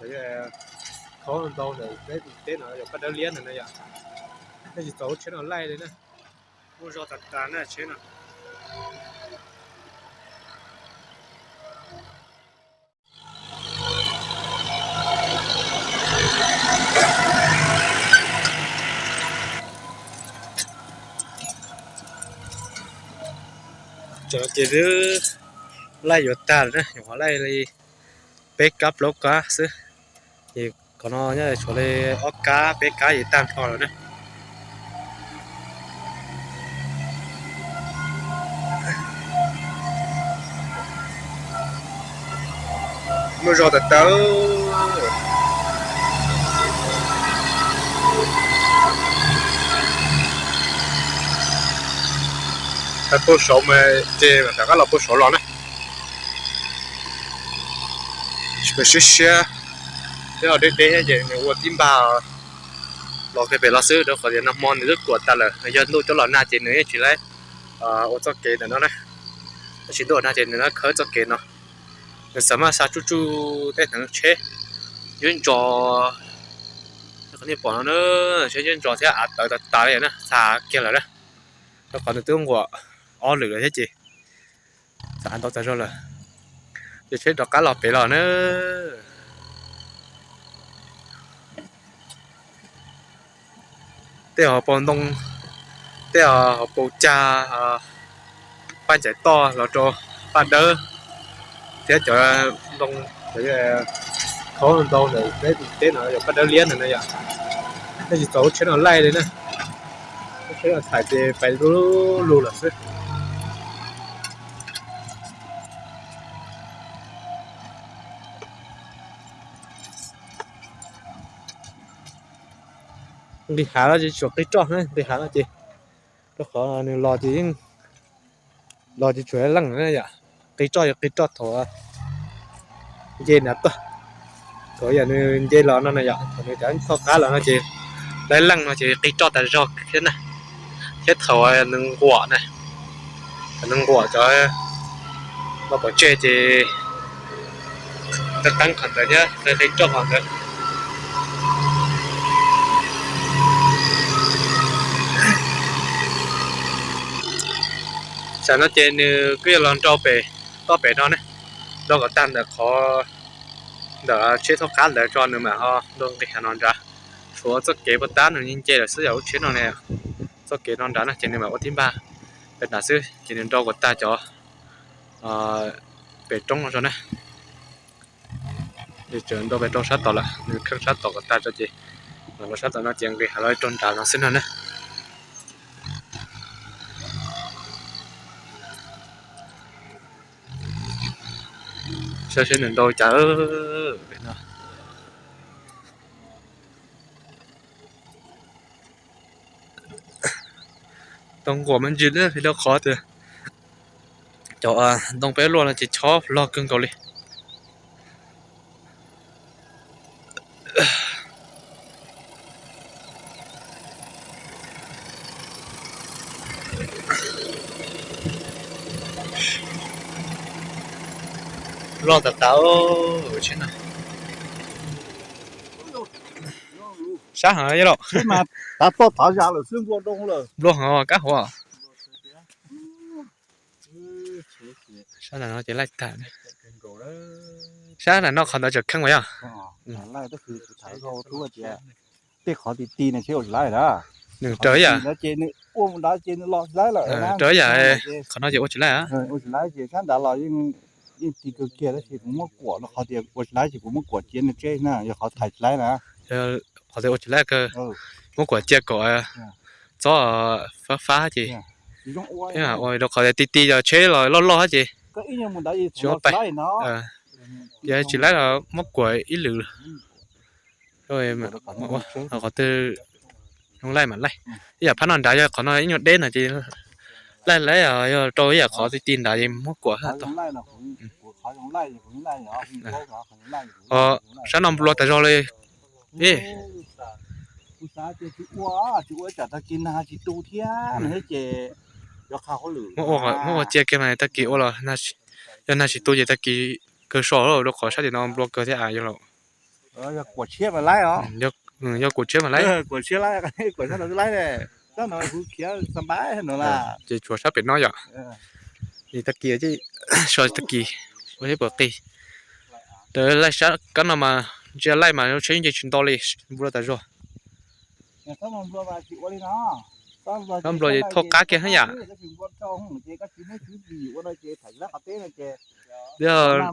Khov ntau ntawm teb no yog paj dawb liab ntawm no yom. Nej tsis txaus lub tsheb no laij li na. Muaj zog tas tas na tsheb no. Cov ces twb laij yuav tag lawm na, nyuam qhuav laij li peb kab plaub kab xwb. Ces qhov no nyob tshuav li ob kab peb kab ces tag nrho lawm na. Muaj zog tas tas. Hais puag saud mas ces rov qab los puag saud los na. Siab siab, thiab deb deb ces nws ua tib npag los kiag pem los xwb, rau qhov tias nag hmo nws twb kuam tas lawm, yog ntuj coj los nag ces nws yeej tsis laib ua txoj kev ntawm no na. Tab sis ntuj nag ces nws na khawb txoj kev no, nws xav maj xa tsuj tsuj tej hneev tsheb, yeeb ntsos, qhov nej pom no na, tsheb yeeb ntsos thiab av tawv tas tas li na, xa kiag lawm na. Rau qhov nws twb nquam ob lwm lawm thiab ces xa ntau tas zog lawm. Ces tsheb rov qab los pem los na. Tej ho pau ntoo, tej ho pau cag, paj ncaim toj los rau paj dawb thiab cov ntoo, cov khaub ntau ntawm teb no yog paj dawb liab ntawm no yom. Nej tsis txaus lub tsheb no laij li na. Lub tsheb no txhais ces pais lug lug lawm xwb. Nqis hav no ces tsuas qi roj, nqis hav no ces rau qhov nws los ces yeej los ces tsuas leej na yom. Qi roj yog qi roj thaum nce nram tuaj, thaum yog nws nce los no na yom, thaum nws cov thoj qab los no ces laib leej no ces qi roj tas zog thiab na. Thiab thaum nws nquam na, thaum nws nquam cov los pov tseg ces qeeb qhov ntawd thiab qi roj qhov ntawd. Tam no ces nws kuj yuav los nrau pem toj pem no ne, nrau kom tag ntawm qhov ntawm tsheb thoj qab ntawd tso nws mam ho nrau nqis hav no nrad. Tshuav txoj kev puag ta nws nce lawm xwb yog lub tsheb no ne. Txoj kev no nrad no ces nws mam ua tib npag pem nrad xwb ces nws nrau kom tag cov pem roob no tso na. Nws tseem nrau pem rau sab tod lawm, nws kheej sab tod kom tag tso ces mam los sab tom no ces nqis hav los rau nrad no xwb no na. Saib seb nws nrau cas. Tau nquam me ntsis vim rau qhov tias cov ntoo peb luaj no ces chob log kawg nkaus li. Loj tas tas. Sab heev yog los. Nplua heev kab huv. Sab ntawm no ces laij tag. Sab ntawm no qhov ntawd tseem kheej mas yog. Tej qhov ti ti na seb ua tsis laib na. Nws raws yam, raws yam qhov no ces ua tsis laib. Sab nrad los yeej ti kawg kiag tab sis kuv muab kuam rau qhov tias ua tsis laib ces kuv muab kuam cia nws tseb na, yog qhov thaiv tsis laib na. Qhov tias ua tsis laib kawg, muab kuam cia kom txob fab fab ces, rau qhov tias ti ti yog tsheb los loj loj ces tsis ua pais. Ces tsis laib los muab kuam ib lwm. Qhov twg zoo laij mam laij. Ib yam phab no nrad yog qhov no ib nyuag deb no ces laij laij, yog rau ib yam qhov ti ti nrad ces muab kuam tau. Sab no nplua tas zog li. Muab ua cia kiag mas tag kis ua los, yog nag tsis tu ces tag kis kawg so rau qhov sab tim no nplua kawg thiab yog los. Yog kuam tshiab mas laib os. Yog kuam tshiab mas laib. Kuam tshiab laib, kuam tshiab no laib ne. Ces tshuav sab pem no yom. Tag kis, so tag kis ua seb puas qig. Raws laij sab kab no mas ntsia laij mas lub tsheb yeej nce tsis nto li, nplua tas zog. Sab nplua ces thauj qab kiag na yom. Twb yog,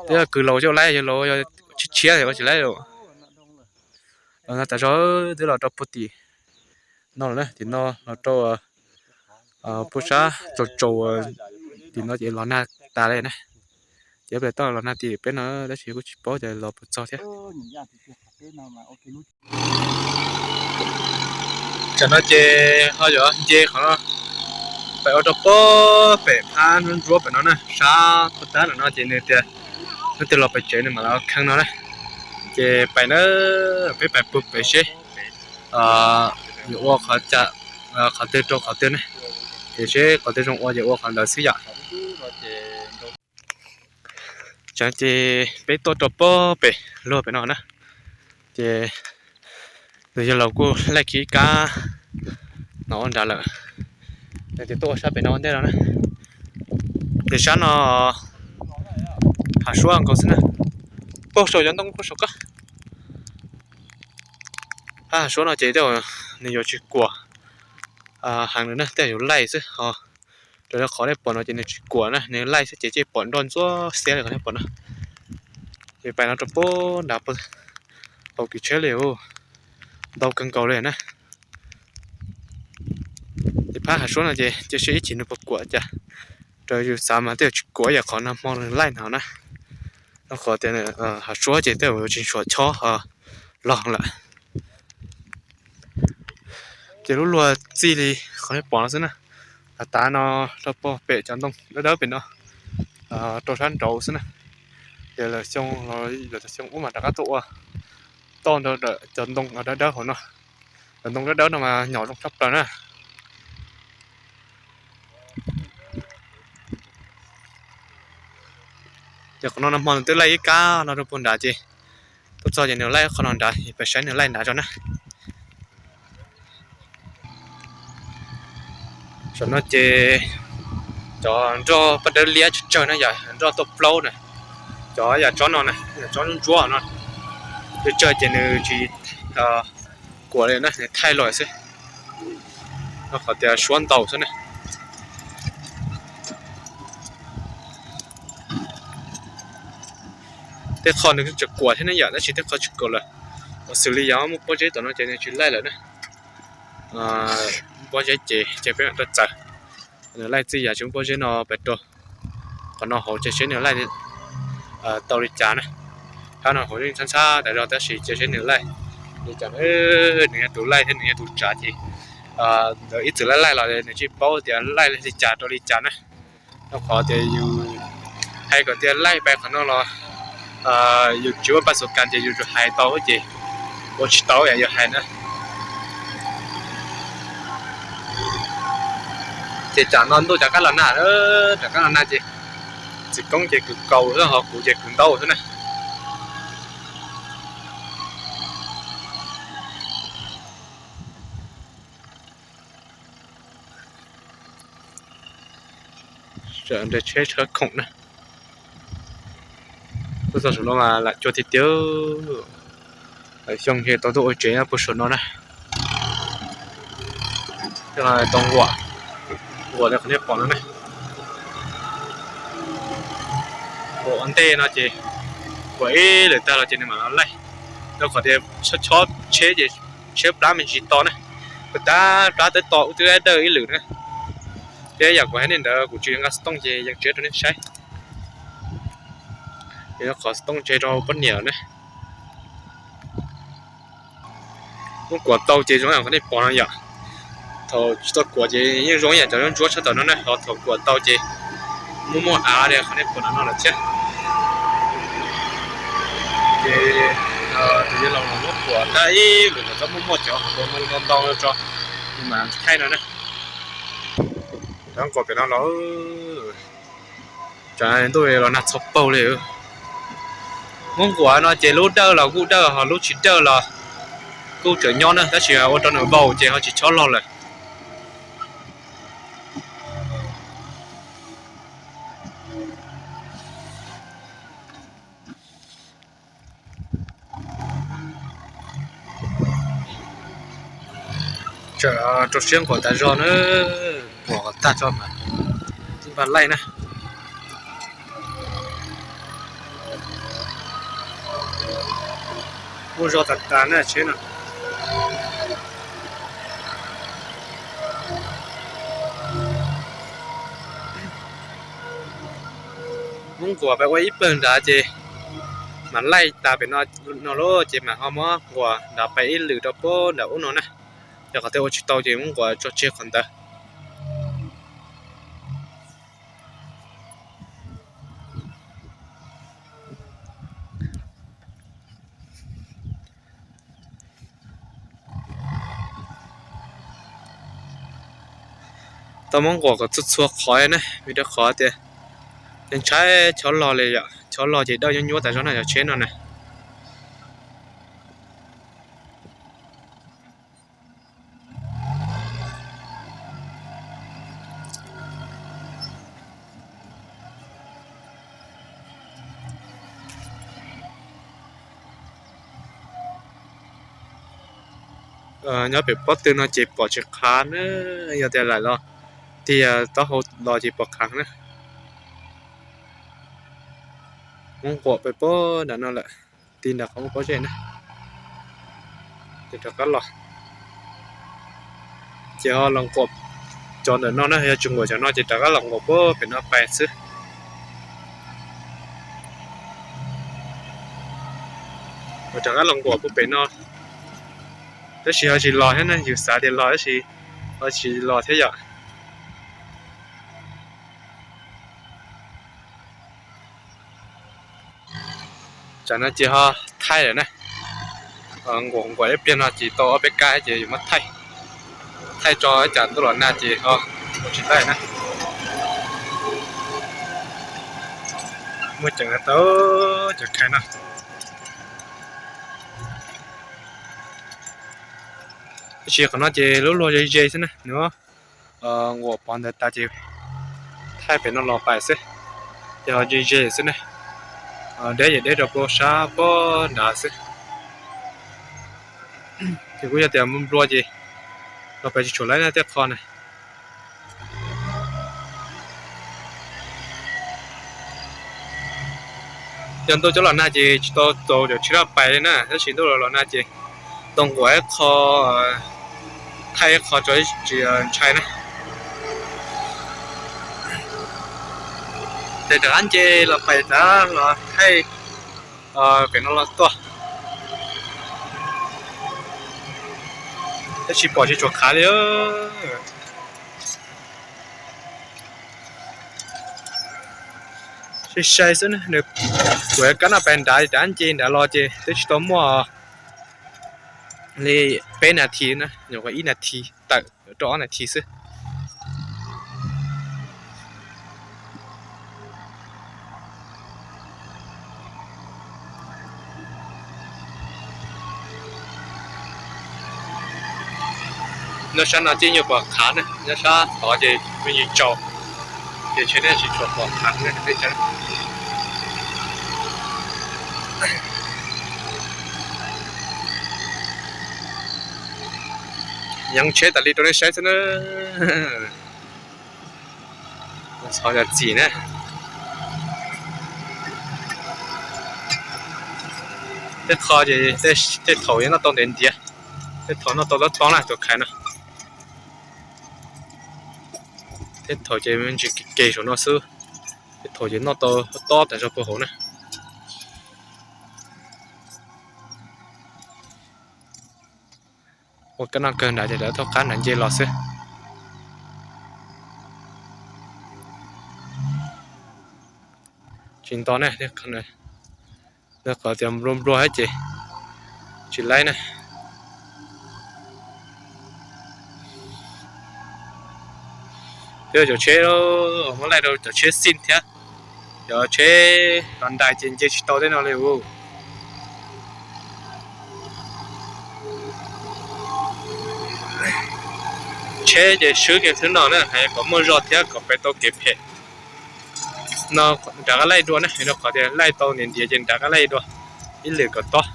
twb yog kws laus coj laib, yog laus yog tshiab tshiab ua tsis laib. Los no tas zog twb los rau puag tim no lawm na, tim no los rau puag sab tsaus tsaus tim no ces los nag tas li na. Ces peb toj los nag tim peb no tab sis kuj tsis paub ces los puas txog thiab. Tam no ces ho yuav nce qhov no pem ua rau puag pem phab ntsuab ntsuab pem no na, sab puag tab no ces nws tias nws twb los pem tsev nws mam los kheej no na. Ces pais na, peb pais puag pem seb yuav ua qhov twg rau qhov twg na, ces seb qhov twg zoo ua ces ua qhov ntawd xwb yom. Ces peb tuaj rau puag pem luag pem no na, ces nws yog los kuj laij kiag ib kab no ua nrad lawm. Nws tias tuaj ua sab pem no ua ntej no na. Ces sab no hav suab nkaus xwb na, puag saum cov ntoo puag saum kab. Hav suab no ces tej zaum nws yuav tsis kuam heev na, tej zaum yuav laij xwb ho. Raws li qhov nej pom no ces nws tsis kuam na, nws laij xwb ces pom nroj ntxuab xiab li qhov nej pom no. Ces pais no rau puag nrad hauv kev tsheb li, ntau kawg nkaus li na. Ces phab hav suab no ces cia seb ib chim nws puas kuam cas. Raws yus xav mas tej zaum tsis kuam ib yam qhov nag hmo nws laij no na. Rau qhov tias hav suab ces tej zaum yuav tsis ntshua chob log lawm. Ces lub luag txij li qhov nej pom no xwb na, tav tav no rau puag pem cov ntoo dawb dawb pem no rau sab nraud xwb na. Ces lawv xyoo, lawv xyoo ub mas rov qab tuaj ua toj nrog cov ntoo dawb dawb hauv no. Cov ntoo dawb dawb no mas nyom zoo tshaj plaws na. Ces qhov no nag hmo nws twb laij ib kab no rau puag nrad ces tuaj txog ces nws laij qhov no nrad, peb saib nws laij nrad tso na. Saum no ces cov nroj paj dawb liab tsawg tsawg na, yam nroj tuaj plaub na, cov yam tsob no na, yam tsob ntsuab no, tsawg tsawg ces nws tsis kuam li na, nws thaij los xwb, rau qhov tias suab ntau xwb na. Tej qho nws tseem kuam thiab ne yom, tab sis tej qho tsis kuam lawm. Xws li yog muaj pob zeb tom no ces nws tsis laij lawm na. Muaj pob zeb ces ces peb mam tuaj txawm. Nws laij txij yam tsis muaj pob zeb no pem rau qhov no hauv ces seb nws laij tau li cas na. Phab no hauv yeej ntxhab ntxhab tas zog tab sis cia seb nws laij li cas, nws yog tus laij thiab nws yog tus tsav ces ntawd ib txwm laij laij los nws tsis paub tias laij li cas rau li cas na. Rau qhov tias yus hais kom tias laij pais qhov no los yus tsis ua paj xuv kas ces yus tsuas hais tau ces ua tsis tau yam yus hais na. Ces tsam no ntuj rov qab los nag, rov qab los nag ces txiv koob ces kws kaus xwb ho kuv ces kws ntaub xwb na. Nres tsheb tshawb khoom na. Tuaj txog saum no mas lam cua tiag tiag. Lawv xyoo ces tau tuaj ua tsev puag saum no na. Tau nquam, nquam li qhov nej pom no na. Nquam ua ntej no ces nquam ib lwm tag los ces nws mam los laij. Rau qhov tias chob tsheb ces tsheb plab me ntsis to na. Kuv tab plab twb to ub twb dawb ib lwm na. Thiab yam kuv hais nej ntawd kuv tsis nqa xov tooj ces yeej tsis rau nej saib. Ces qhov xov tooj tseg rau poj niam na. Muab kuam tau ces zoo yam qhov nej pom no yom. Thaum tsis tau kuam ces yeej zoo yam cov ntsuab tshaj tawm no na, ho thaum kuam tau ces muaj muaj av li qhov nej pom no lawm thiab. Ces tus yawg laus los muab kuam tag ib lwm txhob muaj muaj cov hauv ntoo ntau ntau tso, mas thaij no na. Cov nquam pem no los, tsam ntuj los nag txhua paug li. Muab nquas no ces lub dawj los kuj dawj, ho lub tsis dawj los kuj tseem nyob na, tab sis ua rau nws vau ces ho tsis chob log lawm. Tseem rau siab nquas tas zog na, nquas kom tag tso mas tib npaj laij na. Muaj zog tas tas na tsheb no. Muab nquas pais ua ib pawg nrad ces mam laij tas pem no, no lauj ces mam ho muab nquas nrad pais ib lwm rau puag nram ub no na. Yog qhov twg ua tsis tau ces muab nquas tso tseg qhov ntawd. Tau muab nquas kom txhua txhua qhov na, vim rau qhov tias ntshai chob log li yom, chob log ces dawj nyuab nyuab tas zog na cov tsheb no na. Nyob pem pob tw no ces pom tsis qhav na, yog tias lam los tiag taub hau los ces pom qhav na. Muab nquas pem pob nram no lawm, ti nram qhov muaj pob zeb na, ces rov qab los. Ces ho los nquas cov ntawm no na, yog tsis nquas cov no ces rov qab los nquas puag pem no pais xwb. Rov qab los nquas puag pem no, tab sis ho tsis los thiab na, yus xav tias los tab sis ho tsis los thiab yom. Tsam no ces ho thaij lawm na. Nquas nquas ib pliag no ces tau ob peb kab ces yus muab thaij, thaij tso ib tsam ntuj los nag ces ho ua tsis tau na. Muaj ceem tau cov khais no. Tab sis qhov no ces lub luag ze ze xwb na, nws nquas pov ntawd tas ces thaij pem no los pais xwb, ces ho ze ze xwb ne, deb ces deb rau puag sab pob nrad xwb. Ces kuj yog tias nplua ces los pais tsis tshua laib na tej qho na. Yog ntuj cov los nag ces tsis tau txaus cov tsheb laj pais li na, tab sis ntuj los los nag ces tau nquas ib qho, thaij ib qho tso tsis ntshai na. Ces rov qab nce los pais rov los thaij pem no los tuaj, tab sis pom tsis tshua qhav li. Sai sai xwb, kuv kab no pais nrad rov qab nce nrad los ces twb tsis tau muaj li peb nas this na, nyuam qhuav ib nas this tawm rau ob nas this xwb. Nyob sab no ces nyuam qhuav qhav na, nyob sab tod ces me ntsis tsaus, ces tsheb nej tsis tshua qhuav qhav na. Yeev tsheb tas li rau nej saib xwb na. Txhov yog txim na. Tej qho ces tej thaum yeej noj tau ntev ntiav, tej thaum noj tau tob tob na tus khais no. Tej thaum ces me ntsis ke saum no xwb, tej thaum ces noj tau tob tas zog puag hauv na. Ua kab noj kawg nrad ces lawv thauj qab nrad nce los xwb. Tsis nto ne, qhov tias nplua nplua thiab ces tsis laib na. Thiab cov tsheb, muab laij rau cov tsheb xij thiab, cov tsheb los ntais ces nce tsis tau tej no li us. Peb ces swb kiag xwb no na, hais kom muaj zog thiab kom peb tau kev phem no. Nram qab laij dua na, rau qhov tias laij tau ntiav ntiav ces nram qab laij dua ib lwm kom tob.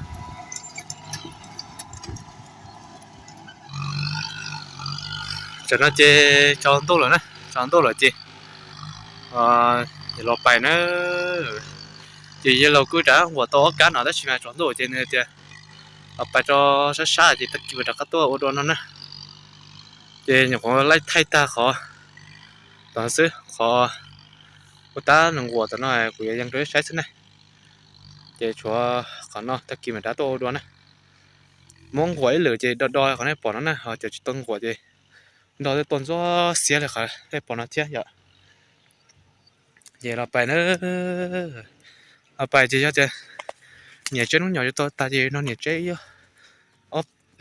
Tam no ces tsaus ntuj lawm na, tsaus ntuj lawm ces los pais na. Ces yawg laus kuj rov nquam tau ob kab no tab sis mas tsaus ntuj ces nws tias los pais rau sab sab ces tag kis mam rov qab tuaj ua dua no na. Ces nyuam qhuav laij thaij tag qhov tod xwb, qhov ua tab nws nquam tom no kuv yuav yees rau saib xwb na. Ces tshuav qhov no tag kis mam rov tuaj ua dua na. Muab nquam ib lwm ces do do qhov nej pom no na, ho cov tsis tau nquam ces nrog tuaj ntxuav xiab li qhov nej pom no thiab yom. Ces los pais na, los pais ces yog tias niam tseb hnub nyom yuav tau tas ces no niam tseb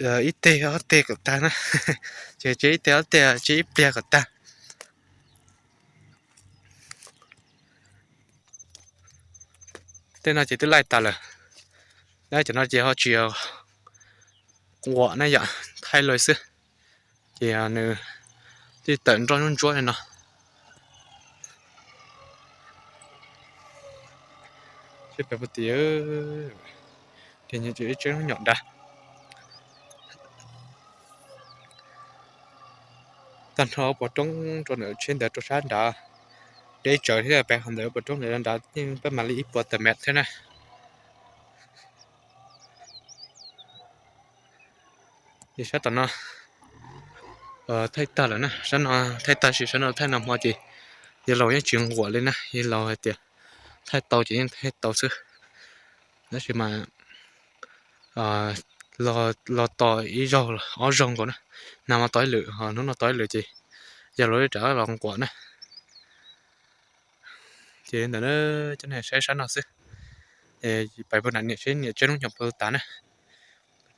ib teg ob teg kom tag na. Ces tseb ib teg ob teg, tseb ib pliag kom tag. Tej no ces twb laij tas lawm, cov no ces ho tsis nquam na yom, thaij los xwb. Ces nws thiaj tawm nroj ntsuab ntsuab li no. Seb pem puag tim, ces nws ib tseb hnub nyom dav. Tag nrho pov roob rau ntawm tsheb ntawd rau sab nrad, deb tsawv thiab pem qhov ntawd pov roob ntawd nrad yeej pab mam li ib puas tawm mev thiab na. Ces sab tom no thaij tag lawm na, sab no thaij tag sis sab no thaij nag hmo ces yawg laus yeej tsis nquam li na, yawg laus hais tias thaij tau ces yeej thaij tau xwb. Tab sis mas los tos ib zaug ob zaug nkaus na, nag hmo tos ib lwm ho hnub no tos ib lwm ces yawg laus rov los nquam na. Ces ntawm na, cov neeg saib sab no xwb. Pais puag nram niam tseb, niam tseb hnub nyom puas tas na.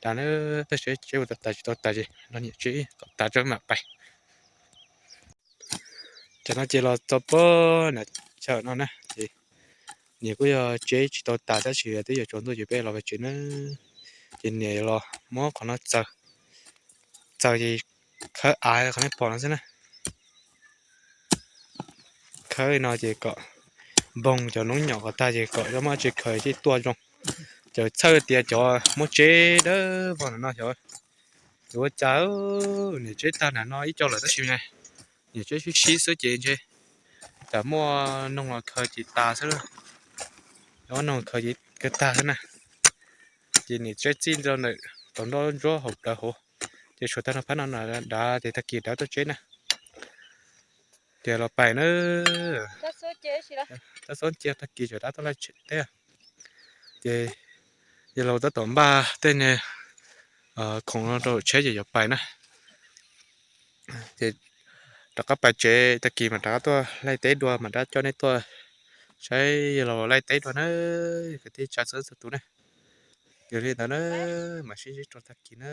Puas tas na, tab sis tseb puas tau tas tsis tau tas ces nrog niam tseb kom tas tso mam pais. Tam no ces los txog puag nram chaw no na, ces niam kuj yog tseb tsis tau tas tab sis twb yuav tsaus ntuj ces peb los pem tsev na. Ces niam los muab qhov no txaws, txaws ces khawb av qhov nej pom no xwb na. Khawb li no ces kom npoog cov noob nyom kom tag ces kom muaj tsev khaws thiaj tuaj zoo. Ces txhawj tias cov muab tseb dawb vog no xyov ua cas niam tseb tag nram no ib co lawm tab sis niam tseb sib sib xwb ces ntshe tsam muaj noog los khaws ces tas xwb, muaj noog khaws ces kawg tag xwb na. Ces niam tseb txij rau ntawm tau nroj ntsuab hauv plawv hauv, ces tshuav tag nrho phab no dav ces tag kis rov tuaj tseb na. Ces los pais na, tab xub cia tag kis tseem rov tuaj laij teb. Ces yawg laus tab tom npaj tej niag khoom no rau tsheb ces yuav pais na. Ces rov qab pais tsev tag kis mam rov qab tuaj laij teb dua mam rov coj nej tuaj saib yawg laus laij teb dua na, kwv tij tsa txhua txhua tus ne. Yog li ntawd na, mam sib ntsib rau tag kis na.